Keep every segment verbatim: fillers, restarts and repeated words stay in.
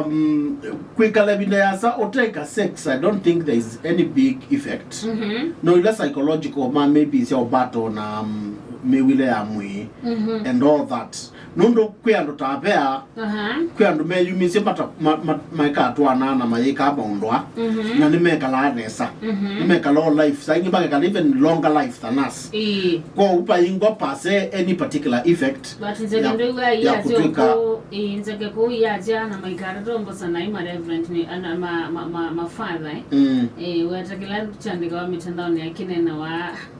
Um, kwĩkala ĩvinda yasa ũteka sex, I don't think there is any big effect. Mhm. No ila psychological ma maybe sya ũbato na, um, mĩwĩle ya mwĩĩ, mhm, and all that. Nũndũ kwĩ andũ ta avea, aha, kwĩ andũ meyumisye mata-, ma-, ma-, maikatwaana na mayĩkaa maũndũ a, mhm, na nĩmekalaa nesa. Mhm. Nĩmekalaa o life, saa ingĩ makekala even longer life than us. Ĩĩ. Kwoou paingwa pase any particular effect. But nzeke ya, ndũiwa ya iasya kũtwĩka ũkũ, ĩĩ, nzeke kũu iasya na maikara tombosa na ima reverend ni, ana, ma, ma, ma, ma father, eh. Mm. Eh, weta kĩla kyandĩkawa mitandaoni akĩnenawa,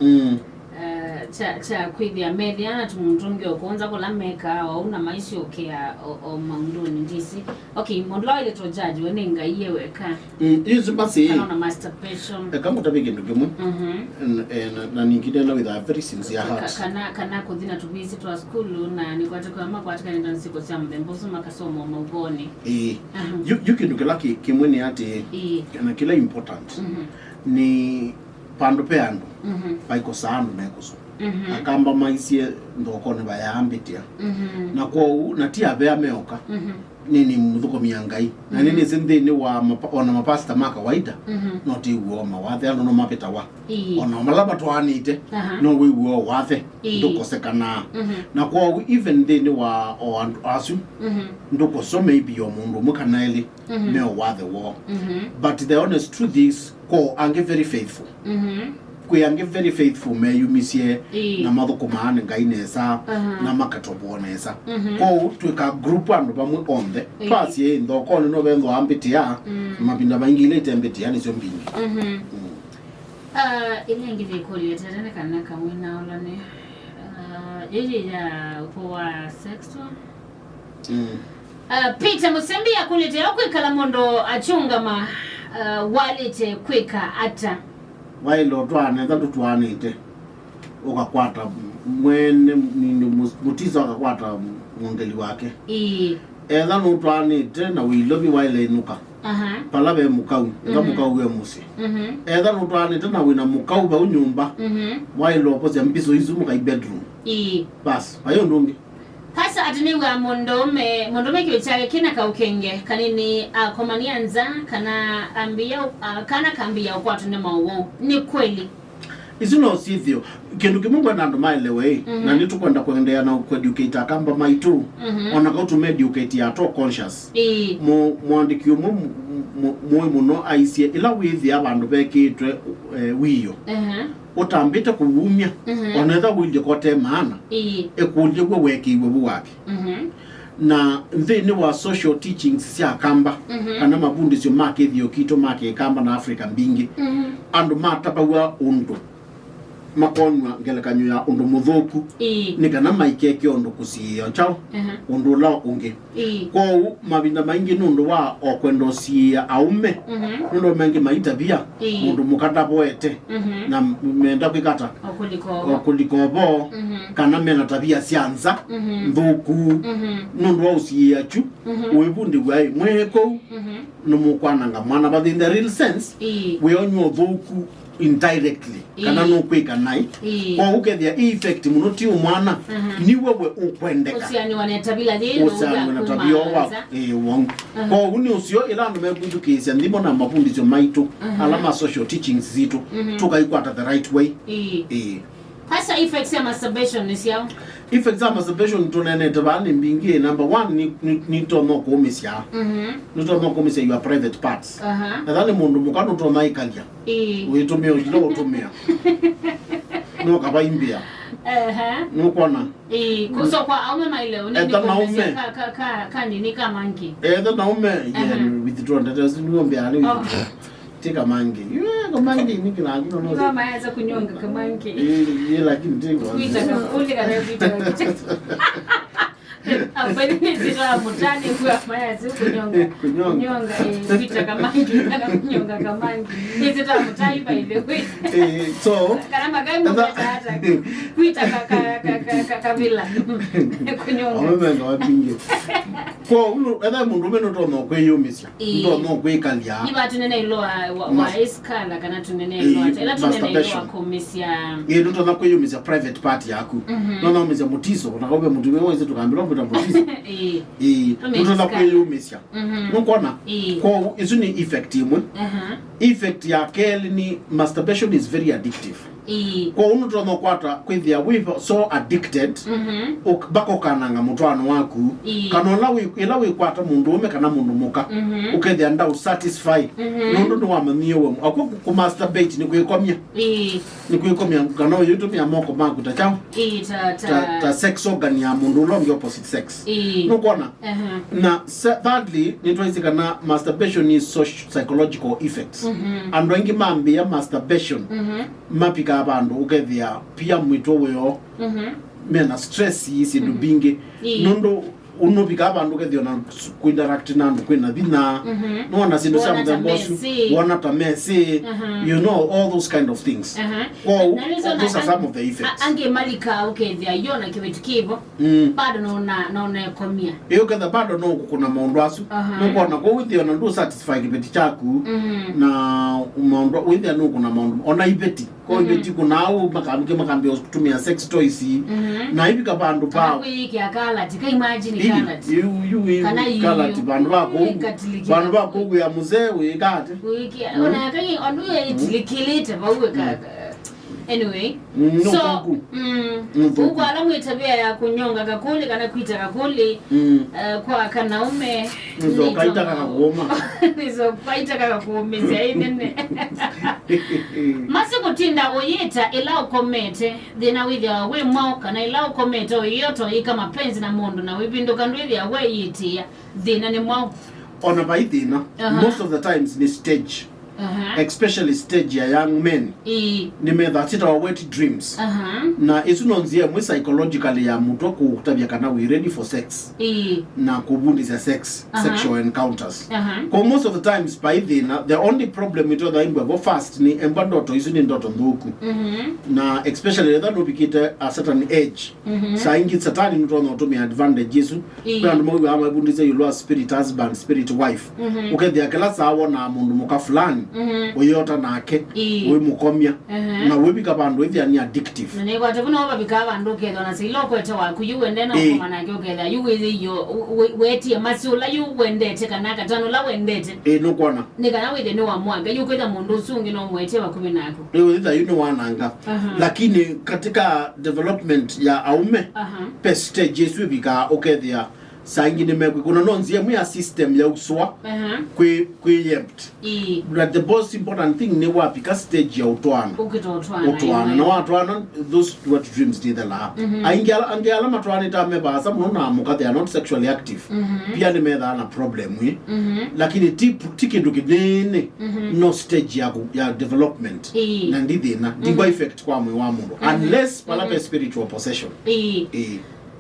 mm, eh, kya, kya kwĩthĩa methĩa na tũmũndũ tũngĩ ũkũnza kũla mekaa ou na maisyokea o, o maũndũnĩ ndisi. Okay, mũndũ ũla waĩlĩte ũjajiwe nĩ Ngai ye weka. Mm, yu simba si. Kana ona masturbation. Eka ngũtavye kĩndũ kĩmwe. Mhm. N-, eh, na, na ningĩ nena with a very sincere heart. Ka-, kana, kana kũthi na tũvisi twa sukulu na nĩkwatĩkwa makwatĩkanĩte na nziko sya mũthemba ũsu makasoma mauvonĩ. Ĩĩ. Aha. Yu, yu kĩndũ kĩla kĩ-, kĩmwe nĩ atĩ, ĩĩ, na kĩla important, mhm, nĩ vandũ ve andũ, mhm, vaikosaa andũ mekũsũ. Mhm. Akamba maisye nthokoni vayaambĩtĩa. Mhm. Na kwoou, na ti avea meoka. Mhm. Nĩ, nĩ mũthũkũmia Ngai. Na, mhm, nĩnĩsĩ nthĩnĩ wa mapa-, ona mapasta ma kawaida, mhm, no tĩw'o mawathe, andũ no mavĩtawa. Ĩĩ. Ona mala matwaanĩte, aha, no wĩw'o wathe, ĩĩ, ndũkosekanaa. Mhm. Na kwoou, even nthĩnĩ wa o andũ asu, mhm, ndũkũsoma maybe o mũndũ ũmwe kana elĩ, mhm, me o wathe woo. Mhm. But the honest truth is, ko angĩ very faithful. Mhm. Kwĩ angĩ very faithful meyumisye, ĩĩ, na mathũkũmaa nĩ Ngai nesa, aha, na makatoboa nesa. Mhm. Kwoou twĩka group andũ vamwe onthe. Ĩĩ. Twasye nthokoni no vethwa mbĩtĩa, mm, na mavinda maingĩ ila ite mbĩtĩa nĩsyo mbingĩ. Mhm. Mm. Ah, ĩla ĩngĩ yĩkũlyo tete nĩ kana kamwe na ũla nĩ, ah, yĩyĩ ya ũpo wa sexual. Mm. Ah, Peter Musembi akũlĩte, o kwĩkala mũndũ akyũngama, ah, walĩte kwĩka ata? Waĩle ũtwaana, etha ndũtwaanĩte, ũkakwata mwene nini, mus-, mũtisa akakwata mwongeli wake. Ĩĩ. Etha nũtwaanĩte na wĩilovi, waĩle ĩnũka. Aha. Pala ve mũkau, etha, mhm, mũkau e mũsyĩ. Mhm. Etha nũtwaanĩte na wĩna mũkau vau nyũmba, mhm, waĩle ũposya mbiso isu mũkai bedroom. Ĩĩ. Bas, vai ũndũ ũngĩ. Pastor atĩ nĩw'aa mũndũũme, mũndũũme kĩw'ũ kyake kĩna kaũ kenge kanini akomania nza, kana ambĩĩa, a, kana kambĩĩa ũkwatwa nĩ maũwau. Nĩ kweli? Isu no syĩthĩo. Kĩndũ kĩmwe ngwenda andũ maelewe, ĩ, mhm, na nĩtũkwenda kũendeea na kũeducate akamba maitũ, mhm, ona kau tũmeeducate at all conscious. Ĩĩ. Mũ-, mũandĩki ũmwe mũ-, mũ-, mũĩ mũno aisye, ĩla wĩthĩa vandũ vekĩĩtwe, eh, wĩoo, ehe, ũtambĩte kũwumya, mhm, ona ethwa wĩlye kote maana, ĩĩ, ĩkũlye w'o weekĩiwe vu wake. Mhm. Na nthĩnĩ wa social teachings sya Akamba, mhm, kana mavundĩsyo ma kĩthĩo kitũ ma Kĩkamba na Africa mbingĩ, mhm, andũ matavaw'a ũndũ makonw'a ngelekany'o ya ũndũ mũthũku, ĩĩ, nĩ kana maikeke ũndũ kũsiĩĩa kyaũ, ehe, ũndũ ũla ũngĩ. Ĩĩ. Kwoou mavinda maingĩ nũndũ wa o kwenda ũsiĩĩa aũme, mhm, nũndũ mengĩ maitavia, ĩĩ, mũndũ mũka ndavoete, mhm, na menda kwĩka ata? O kũlika o vo. O kũlika o vo, mhm, kana mena tavia sya nza, mhm, nthũku, mhm, nũndũ wa ũsiĩĩa kyu, mhm, ũĩvundĩw'a ĩ, mwĩ kũu, mhm, nĩmũkwananga mwana, but in the real sense, ĩĩ, wĩonyw'a ũthũku indirectly, kana, ĩĩ, nũkwĩka naĩ. Ĩĩ. Kwoou ũkethĩa ĩ effect mũno ti ũmwana, mhm, nĩwe we ũkwendeka. Ũsianĩwa na ĩtavila yĩĩ, ũsianĩwa na tavia wa, ĩĩ, wau. Mhm. Kwoou nĩ ũseo ĩla andũ mekwĩthukĩĩsya nthimo na mavundĩsyo maitũ, mhm, ala ma social teachings sitũ, mhm, tũkaikwata the right way. Ĩĩ. Ĩĩ. Pastor, effects ya masturbation nĩ syaũ? Effects ya masturbation tũneenete vaa nĩ mbingĩ. Number one, nĩ, nĩ, nĩtonya kũũmĩsya. Mhm. Nĩtonya kũũmĩsya your private parts. Aha. Etha nĩ mũndũ mũka nũtonya ĩkalya. Ĩĩ. Wĩtũmĩa ũyĩla ũtũmĩa. No kavaimbĩa. Aha. Nũkwona? Ĩĩ, kũsokwa aume maile, ũnĩ etha naume. Ka, ka, ka, ka nini ka monkey. Etha naume, yeah, aha, withdraw ndeto isu nĩw'o mbĩa nĩ. Oh. Ti kamangi. Yue, kamangi ni kila kitu no. Ndio maana za kunyonga kamangi. Eh, eh, lakini tingo. Kuita kakuli kana kuita kakuli. Ambaye ni zita mutani kwa maana za kunyonga. Kunyonga. Kunyonga, eh, kuita kamangi kana kunyonga kamangi. Ni zita mutai, by the way. Eh, so kana magai mutata hata. Kuita ka, ka, ka, ka, ka, kabila. Kunyonga. Aume menga wapinge. Kwa uno, etha mũndũũme nũtonya kwĩyũmĩsya. Ĩĩ. Ndonya kwĩkalya. Nĩ va tũnene ĩlo wa, wa, wa ĩsikala kana tũnene ĩlo wa, ĩla tũnene ĩlo wa kũmĩsya. Ĩĩ, nũtonya kwĩyũmĩsya private part yaku. Mhm. Nũtonya kũmĩsya mũtiso, na kauve mũtumĩa wĩsĩ tũkambĩlwa Ĩĩ. Ĩĩ. Tũmĩsya. Nũtonya kwĩyũmĩsya. Mhm. Nũkwona? Ĩĩ. Kwoou, ĩsu nĩ effect ĩmwe. Aha. Effect ya kelĩ nĩ masturbation is very addictive. Ĩĩ. Kwoou nũtonya kwata kwĩthĩa wĩ so addicted, mhm, uk-, mpaka ũkananga mũtwaano waku. Ĩĩ. Kana ũla wĩ, ĩla wĩkwata mũndũ ũme kana mũndũ mũka, mhm, ũkethĩa ndau satisfy. Mhm. Nũndũ nĩwamanyie we. Akw'o kũ-, kũmasturbate nĩ kwĩkomya. Ĩĩ. Nĩ kwĩkomya kana ũyĩtũmĩa moko maku ta kyaũ? Ĩĩ, ta, ta, ta, ta sex organ ya mũndũ ũla ũngĩ opposite sex. Ĩĩ. Nũkwona? Aha. Na se-, thirdly, nĩtwaisye kana masturbation is soci-, psychological effects. Mhm. Andũ aingĩ mambĩĩa masturbation, mhm, mavikaa vandũ ũkethĩa pia mwĩtwe wĩoo, mhm, mena stress ii syĩndũ, mhm, mbingĩ. Ĩĩ. Nũndũ ũnũvikaa vandũ ũkethĩa na s-, kuinteract na andũ kwĩna vinya. Mhm. Nĩwona syĩndũ sya mũthemba ũsu, wona ta mesĩ, mhm, you know, all those kind of things. Aha. Kwoou, na, na those are some of the effects. Angĩ malikaa ũkethĩa yo na kĩveti kĩvo. Mm. Bado no na, no nekomia. Ĩĩ, ũketha bado no kũkũna maũndũ asu. Aha. Nũkwona kwoou wĩthĩa ona ndũ satisfy kĩveti kyaku, mhm, na maũndũ wĩthĩa nũkũna maũndũ. Ona iveti. Kwa, mhm, iveti kũna au makambĩĩa makambĩĩa kũtũmĩa sex toys. Mhm. Na ivika vandũ va kwĩyĩkĩa kalati, ka imagine kalati. Yu, yu, yu, kana kalati, vandũ va kũ-, ĩĩ, katilikia, vandũ va kũwĩa mũzee wĩ kalati. Wĩkĩa, mm, ona kai, ondu ĩtilikĩlĩte vau ĩka. Mm. Anyway, mm, so, nũthũku. Mm, nũthũku. Ũkwala mwĩ tavia ya kũnyonga kakũlĩ kana kwita kakũlĩ, mm, eh, kwa kanaume. Nĩzokaita kaka kũũma. Nĩzokaita kaka kũũmĩsya ĩnene. Masi kũtinda ũyĩta ĩla ũkomete, thĩna wĩthĩawa wĩ mwaũ, kana ĩla ũkomete ũyĩota ũyĩka mapenzi na mũndũ na wĩvĩndũka ndwĩthĩa weeyĩtĩĩa, thĩna nĩ mwaũ? Ona vai thĩna. Aha. Most of the times nĩ stage. Aha. Especially stage ya young men. Ĩĩ. Nĩmethaa syĩtawa wet dreams. Aha. Na ĩsu no nzĩa ĩmwe psychologically ya mũtwe kũtavya kana we ready for sex. Ĩĩ. Na kũvundĩsya sex, aha, sexual encounters. Aha. Kwa most of the times, vai thĩna, the only problem itonya imbwa vo first nĩ embwa ndoto isu nĩ ndoto nthũku. Mhm. Na especially etha nũvikĩte a certain age, mhm, saa ingĩ Satani nũtonya ũtũmĩa advantage isu. Ĩĩ. Kwĩ andũ mauiwaa maivundĩsya ĩũlũ wa spirit husband, spirit wife. Mhm. Ũkethĩa kĩla saa wonaa mũndũ mũka fulani, mhm, ũyota nake, ĩĩ, wĩmũkomya, mhm, na wĩvika vandũ ĩthĩa nĩ addictive. Na nĩkwate vuna ũvavikaa vandũ ũkethwa na sila ũkwete waku, yu wende na, ĩĩ, ũkoma nake ũkethĩa, yu wĩthĩio, wĩ-, wetie masi ũla yu wendete kana katano ũla wendete. Ĩĩ, nũkwona. Nĩ kana wĩthĩe nĩ wa mwanga, yu kwĩtha mũndũ ũsu ũngĩ no mwete vakuvĩ naku. Rĩu ĩthĩa yu nĩ wananga. Aha. Lakini katika development ya aume, aha, pe stage ĩsu ĩvikaa ũkethĩa saa ingĩ nĩmekwĩkũna. No nzĩa ĩmwe ya system ya uswa, aha, kwĩ, kwĩ yept. Ĩĩ. But the most important thing nĩ wavika stage ya ũtwaana. Ũkĩta ũtwaana, ũtwaana. Ĩĩ. Na watwaana, those wet dreams nĩthelaa. Mhm. Aingĩ ala, angĩ ala matwaanĩte me vaasa mũno na mũka, they are not sexually active. Mhm. Pia nĩmethaa na problem ĩ. Mhm. Lakini ti, ti kĩndũ kĩnene, mhm, no stage ya, ku-, ya development. Ĩĩ. Na ndi thĩna, ndingwa, mhm, effect kwa mwĩĩ wa mũndũ. Mhm. Unless pala, mhm, pe spiritual possession. Ĩĩ. Ĩĩ.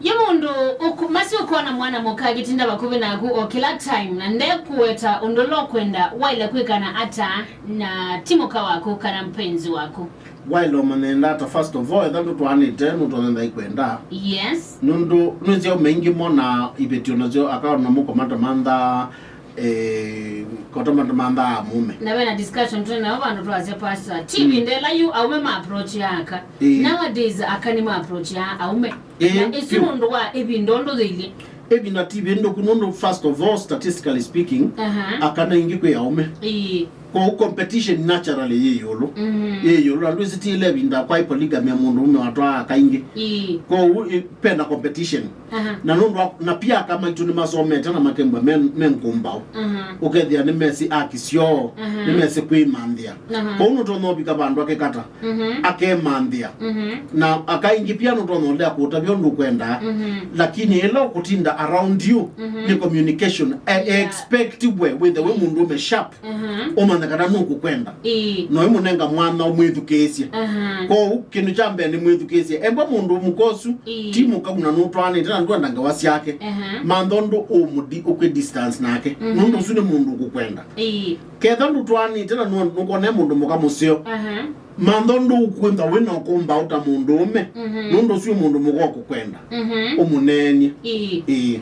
Ye mũndũ ũkũ-, masi ũkona mwana mũka agĩtinda vakuvĩ naku o kĩla time na ndekũweta ũndũ ũla ũkwenda, waĩle kwĩkana ata na ti mũka waku kana mpenzi waku? Waĩle ũmanyenda ata, first of all, etha ndũtwaanĩte, nũtonya nthai kwenda. Yes. Nũndũ nĩsya maingĩ mona ivĩtyo nasyo, akaona mũkomata mantha, eh, kota mantha mantha a mũme. Na wena discussion tũnĩ nayo vandũ twasya, pastor, ti, mm, ĩvinda ĩla yu aume ma approach ya aka. Ĩĩ. Nowadays aka nĩ ma approach ya aume. Ĩĩ, na ĩsu vyũ. Nũndũ wa ĩvinda ũndũ yĩilyĩ. Ĩvinda ti ĩvĩndũku nũndũ, first of all, statistically speaking, aha, aka naingĩ kwĩ aume. Ĩĩ. Kwoou competition naturally yĩ ĩũlũ. Mhm. Yĩ ĩũlũ, na ndwĩsĩ ti ĩla ĩvinda kwaĩ polygamy ya mũndũ ũme watwaa aka aingĩ. Ĩĩ. Kwoou ĩ-, pena competition. Aha. Na nũndũ wa, na pia aka maitũ nĩmasomete na makembwa me, me ngũmbaũ. Aha. Ũkethĩa nĩmesĩ aki syoo, aha, nĩmesĩ kwĩmanthĩa. Aha. Kwoou nũtonya ũvika vandũ akekata. Mhm. Akemanthĩa. Mhm. Na aka aingĩ pia nũtonya ũlea kũtavya ũndũ ũkwendaa. Mhm. Lakini ĩla ũkũtinda around you, mhm, nĩ communication. E, yeah. Expect we, wĩthe wĩ mũndũ ũme sharp. Mhm. Ũmanya kana nũkũkwenda. Ĩĩ. Na ũimũnenga mwana ũmwĩthukĩĩsye. Mhm. Kwoou, kĩndũ kya mbee nĩ mwĩthukĩĩsye. Embwa mũndũ mũka ũsu, ĩĩ, ti mũkau na nũtwaanĩte na ndwenda ngewa syake. Mhm. Mantha ũndũ ũmũdi-, ũkwĩ distance nake. Mhm. Nũndũ ũsu nĩ mũndũ ũkũkwenda. Ĩĩ. Ketha ndũtwaanĩte na nũ-, nũkwona e mũndũ mũka mũseo. Mhm. Mantha ũndũ ũkwĩntha wĩ na ũkũmbaũ ta mũndũũme. Mhm. Nũndũ ũsu mũndũ mũka ũkũkwenda. Mhm. Ũmũneenye. Ĩĩ. Ĩĩ.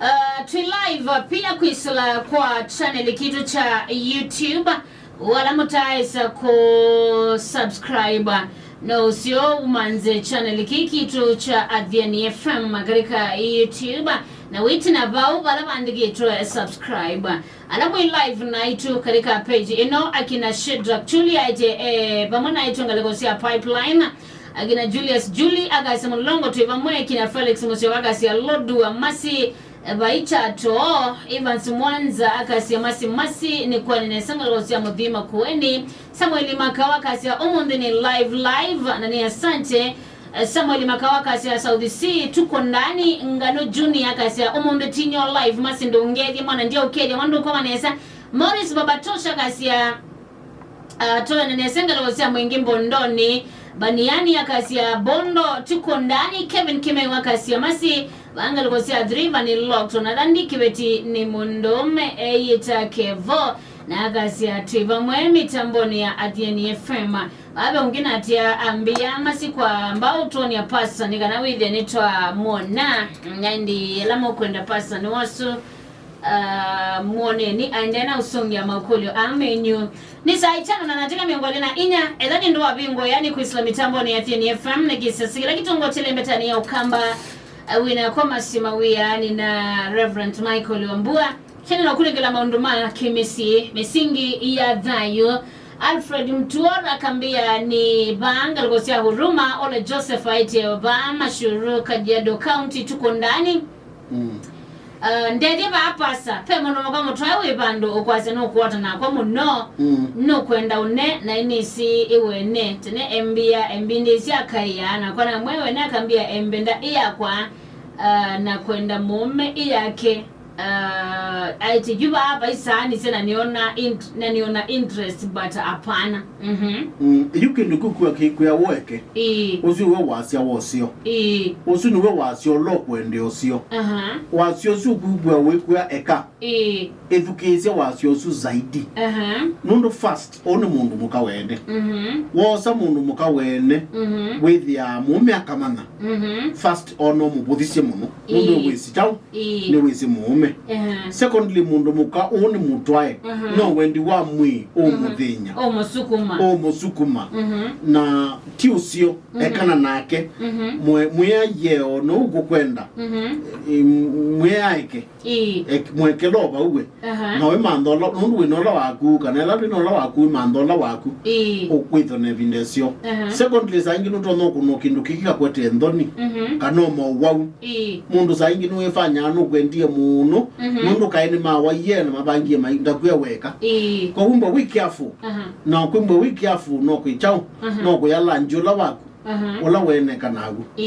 Uh, twĩ live, uh, pia kwĩsĩla kwa channel kitũ kya YouTube. Wala mũtaaĩsa kũ subscribe, Na ũseo umanze channel kĩĩ kitũ kya Athiani F M katika YouTube, na wĩtina vau vala vandĩkĩtwe subscribe. Ala mwĩ live naitũ katika page ĩno, akina Shedrack Chuli aĩtye e vamwe naitũ ngalĩko sya Pipeline, akina Julius Juli akasya Mũlolongo twĩ vamwe, akina Felix Musyoka akasya Lodua Masi, Vaicha Too, Evans Mwanza akasya Masi Masi nĩ kwanĩ nesa ngalĩko sya Mũthima Kũeni. Samuel Makawa akasya ũmũnthĩ nĩ live live na nĩ asante. Eh, Samuel Makawa akasya South Sea tuko ndani. Ngano Junior akasya ũmũnthĩ tinyo live Masi ndũngethye mwana ndia ũkethya mwana ndũkoma nesa. Morris Babatosha akasya Uh, tũene nesa ngalĩko sya Mwingi Mbondoni. Baniani akasya Bondo tuko ndani. Kevin Kimeu akasya Masi va ngalĩko sya Three River nĩ locked. Ona Thandi Kĩveti nĩ mũndũũme eyĩta Kevo na akasya twĩ vamwe mĩtambonĩ ya Athiani F M. Vave ũngĩ natia ambĩa Masi kwa mbau twonia pasta nĩ kana wĩthĩe nĩtwamwona. Ngaindi ĩla mũkwenda pasta nĩ wasu. Ah, mwoneni aendee na ũsũngĩa maũkũlyo aa menyu. Nĩ saa itano na ndatĩka mĩongo ĩlĩ na inya. Ethani ndũavingũĩa nĩ kwĩsĩla mĩtambonĩ ya Athiani F M nĩ kĩsesi kĩla kĩtongotele mbetanĩ ya Ũkamba, ah, wĩna kwa Masi Mawĩa nĩ na Reverend Michael Wambua. Kyene na kũnengela maũndũ ma kĩmĩsyĩ, mĩsingi ya thayũ. Alfred Mtuora akambĩa nĩ vaa ngalĩko sya Huruma. Ole Joseph aĩtye vaa Mashuru, Kajiado County tuko ndani. Mm. Uh, ndethye vaa pasa, pe mũndũ mũka mũtwae wĩ vandũ ũkwasya nũkũata nakwa mũno. Mm. Nũkwenda ũne na inĩsi ĩwene. Tene embĩa embindĩsya akaĩa nakwa na mwe wene akambĩa embenda ĩyakwa, uh, na kwenda mũũme ĩyake. Uh, aĩtye yu vaa vaisaanisye na niona int-, na niona interest but hapana. Mhm. Mm, yu kĩndũ kĩu kwĩa kĩkwĩa weke. Ĩĩ. Ũsu we wasya wosyo. Ĩĩ. Ũsu nĩwe wasya ũla ũkwendea ũsyo. Aha. Wasya ũsu ũkwĩkwĩa wĩkwĩa eka. Ĩĩ. Ĩthukĩĩsya wasya ũsu zaidi. Aha. Nũndũ first, ũũ nĩ mũndũ mũka wene. Mhm. Woosa mũndũ mũka wene, mhm, wĩthĩaa mũũme akamanya. Mhm. First, ona ũmũvũthisye mũno. Nũndũ ĩĩ wĩsĩ kyaũ. Ĩĩ. Nĩwĩsĩ mũũme. Ehe. Secondly, mũndũ mũka ũũ nĩ mũtwae. Mhm. No wendi wa mwĩĩ ũmũthĩny'a. Ũmũsukuma. Ũmũsukuma. Mhm. Na ti ũsyo, mhm, ekana nake. Mhm. Mwe-, mwĩa yeo no ũkũkwenda. Mhm. Ĩ, mwĩa eke. Ĩĩ. Ek-, mwekela o vau we. Aha. Na we mantha ũla, nũndũ wĩna ũla waku, kana ĩla ndwĩna ũla waku, mantha ũla waku. Ĩĩ. Ũkwĩthwa na ĩvinda ĩseo. Aha. Secondly, saa ingĩ nũtonya ũkũnwa kĩndũ kĩngĩ kakwete nthoni, mhm, kana o maũwau. Ĩĩ. Mũndũ saa ingĩ nĩwĩfanyaa nũkwendie mũno, mhm, nũndũ kaĩ nĩmawaie na mavangie mai-, ndakwĩa weka. Ĩĩ. Kwa wimbo wĩ careful. Aha. Na kwimbo wĩ careful no kwĩ kyaũ, aha, no kũya lunch ũla waku, aha, ũla weneka nagu. Ĩĩ.